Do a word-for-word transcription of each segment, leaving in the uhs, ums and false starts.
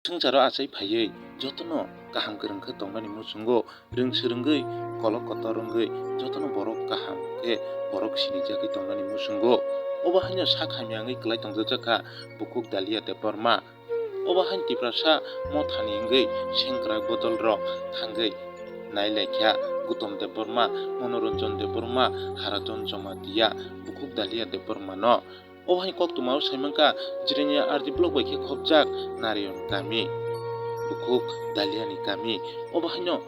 swngcharo achai phaiwi jotono kaham kwrwng khe tongnani muchungo, rwng swrwngwi, kolok kotor wngwi jotono borok kaham khe borok sinijagwi tongnani muchungo. Obo haino sak hamya wngwi kwlai tongjak kha bukhuk Dalia Debbarma. Obo haino Tiprasa mothani wngwi sengkrak bodol rok thangwi nai lai kha Gutom Debbarma, Monoranjan Debbarma, Harajan Jamatia, bukhuk Dalia Debbarma no. Obo hai koktwmao sai mankha, Jirania R D block bai khe khopjak Narayan kami, bukhuk Daliani kami. Obo haino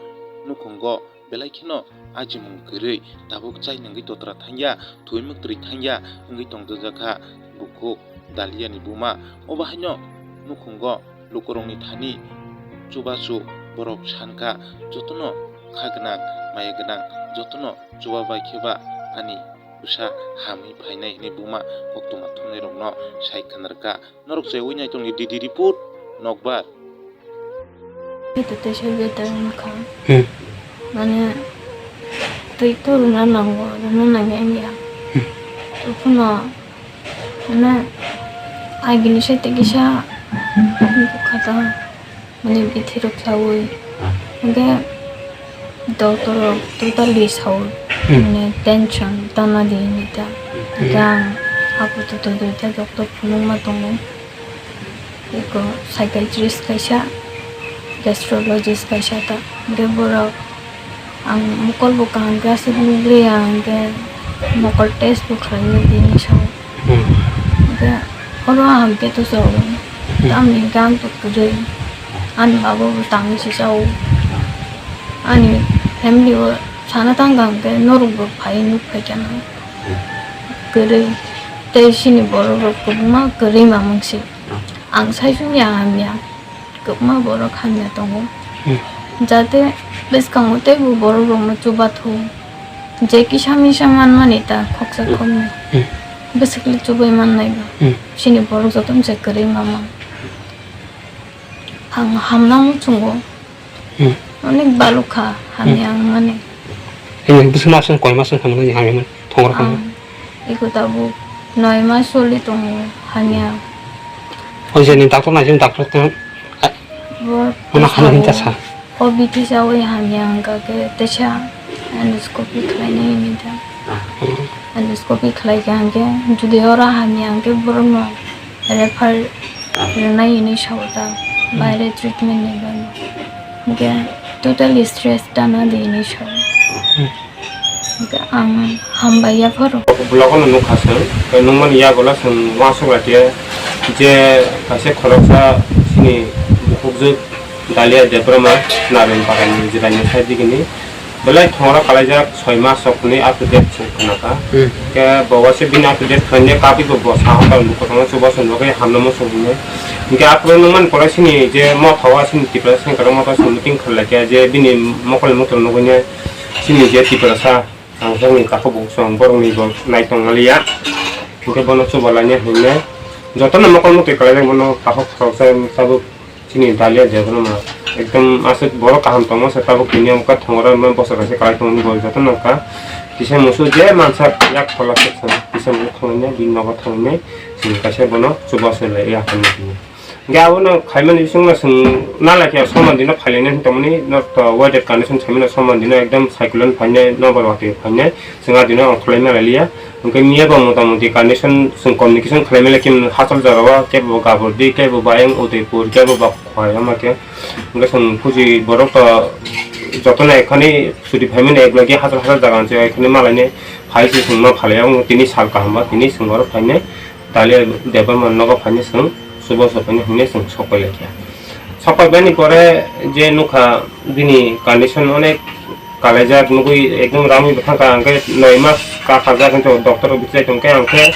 nukhungo belai kheno ajimung kwrwi tabuk chai nungwi totra thangya, thwi mwktwrwi thangya wngwi tongjakha bukhuk Daliani buma. Obo haino nukhungo lukurokni thani chubachu borok sankha, jotono kha gwnang, maya gwnang, jotono chuba bai khe ba ani bwsa hamwi phainai hwnwi buma koktwma thumnairokno sai khanarkha. Norok chaiwi naitongni D D report, Nokbar. Ito tei sai better wngkha. Hmm. Mane, twi to rwna nango, rwna nangya wngya. Hmm. Tei phano, mane, agini side kisa, bwkha ta. Mane bithi rok khlaui. Hwnkhe doctor rok totally sao. Hmm. Mane tension tana di hinwi ta. Hmm. Hwnkhe ang apo toto duita doctor phunukma tongo. Eko psychiatrist kaisa, gastrologist kaisa ta. Hwnkhe borok ang mokol bo kaham khe aswk nukliya, hwnkhe mokol test bo khlainai bini sao. Hmm. Hwnkhe oro aham khe to sao. Hmm. Tamni hwnkhe ang to kwrwi. Ani baba bo tangwi se sao. Ani family o sana tang kha hwnkhe norok bo phai nuk phai kha na. Hmm. Kwrwi. Tei sini borok rok kwbangma kwrwi mamang se. Hmm. Ang sai sung ya hamya. Kwbangma borok hamya tongo. Hmm. Jate bwskango teibo borok rokno chubathung. Je kisa misa manmani ta khoksa Hmm. khoknwi. Hmm. Bwswkli chubai mannai ba. Hmm. Chini borok joto se kwrwi mamang. Ang hamna muchungo. Hmm. Onek balukha hamya Hmm. wngmani. Hini bwswk maswng koi maswng hamya wngmani? Thongor kha. Ang iko tabuk noi mas choli tongo hamya. O je ni doctor nai, je ni doctor te, Bo ano hano hinta sa. O B T sawi hamya hwnkha khe teisa endoscopy khlainai hini ta. Endoscopy khlai kha hwnkhe jodi oro hamya hwnkhe borokno refer rwnai hini sao ta, baire treatment ni bagwi. Hwnkhe totally stress tana di hini sao. Hmm. Hwnkhe ang hambai yapharo. Blogo no nukha chwng, tei nukmani yagulo chwng uansuk laikhe je kaisa khoroksa chini bukhukjwk Dalia Debbarma Narwng Parani jilani side digini belai thongro kalaijak soi mas rok hwnwi up to date chwng khnakha. Hmm. Khe bo waisa bini up to date khlainai kabwi bo bo saha tong bukhuk tongma chubachu nugwi hamno muchung hwnwi. Hwnkhe aphuru nukmani pore chini je motha o chini Tiprasa sengkrak motha o chwng meeting khlai laikha je bini mokol muitrok nugwi chini je Tiprasa. Ang sakni takhuk bo chwng borokni bo naitong maliya. Hwnkhe bono chuba laina hinwi jotono mokol mukti kalaijak bono takhuk khoroksa tabuk chini Dalia Debbarma. Ekdom aswk borok kaham tongma se tabuk tini wngkha thongora wngma bosor kaisa kalai tongmani bo jotono wngkha. Kisa musu je mansa yak phola se chwng kisa musu thangwi bini nogo thangwi chwng kaisa bono chuba se lai ya hinwi. Hwnkhe abono khaimani bisingno chwng nalai khe soman dino phailainai hwn tongmani, norok to weather condition saimano soman dino ekdom cyclone phainai, nokbar watwi phainai, chwng a dino ongkhorlai nalai liya. Hwnkhe miya bo mota moti condition chwng communication khlai mali khe hachal jora o kebo Gabordi, kebo bayang Udaipur, kebo ba Khowai, omo khe hwnkhe chwng puji borok to jotono ekhani chuti phaimani ek logi hachal hachal jaga se ekhani malaini phai se chwngno phalai o tini sal kaham ba tini chwng oro phainai. Dalia Debbarma nogo phainai chwng, chubo se phainai hinwi chwng sokpai laikha. Sokpai bani pore je nukha bini condition onek kalaijak nugwi ekdom ramwi bwthang kha, hwnkhe noi mas kaphajak hinwi doctor rok bichilai tongkhe, hwnkhe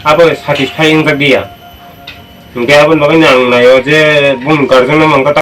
abo satisfy wngjak diya. Hwnkhe abo bagwino ang naio je bumung guardian no mangkha ta-,